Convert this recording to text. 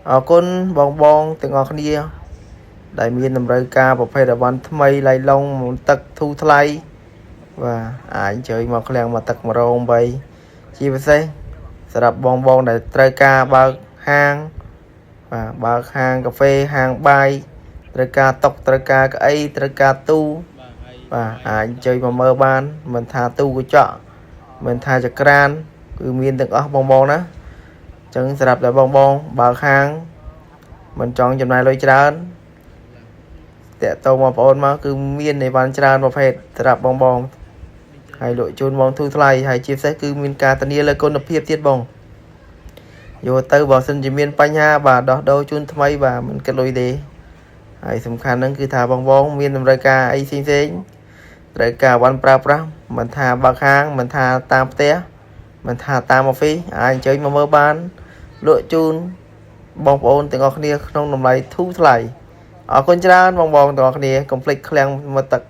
អរគុណបងបងទាំងអស់គ្នា ដែលមានតម្រូវការប្រភេទអីវ៉ាន់ថ្មីឡៃឡុងទឹកធូរថ្លៃបាទអាចអញ្ជើញមកឃ្លាំងមកទឹកម្រង8ជាពិសេសសម្រាប់បងបងដែលត្រូវការបើកហាងបាទបើកហាងកាហ្វេហាងបាយត្រូវការតុត្រូវការកៅអីត្រូវការទូបាទអាចអញ្ជើញមកមើលបានមិនថាទូកញ្ចក់មិនថាចក្រានគឺមានទាំងអស់បងបងណាអញ្ចឹងសម្រាប់តែបងបងបើកហាងមិនចង់ចំណាយលុយច្រើន តាក់ទងបងប្អូនមកគឺមានអីវ៉ាន់ច្រើនប្រភេទសម្រាប់បងបងហើយលក់ជូនបងធូរថ្លៃហើយជាពិសេសគឺមានការធានាលើគុណភាពទៀតបងយកទៅបើសិនជាមានបញ្ហាបាទដោះដូរជូនថ្មីបាទមិនគិតលុយទេហើយសំខាន់ហ្នឹងគឺថាបងបងមានតម្រូវការអីផ្សេងផ្សេងត្រូវការអីវ៉ាន់ប្រើប្រាស់មិនថាបើកហាងមិនថាតាមផ្ទះមិនថាតាម office អាចអញ្ជើញមកមើលបានលក់ជូនបងប្អូនទាំងអស់គ្នាក្នុងតម្លៃធូរថ្លៃ អរគុណច្រើនបងបងទាំងអស់គ្នាកុំភ្លេចឃ្លាំងមកទឹក។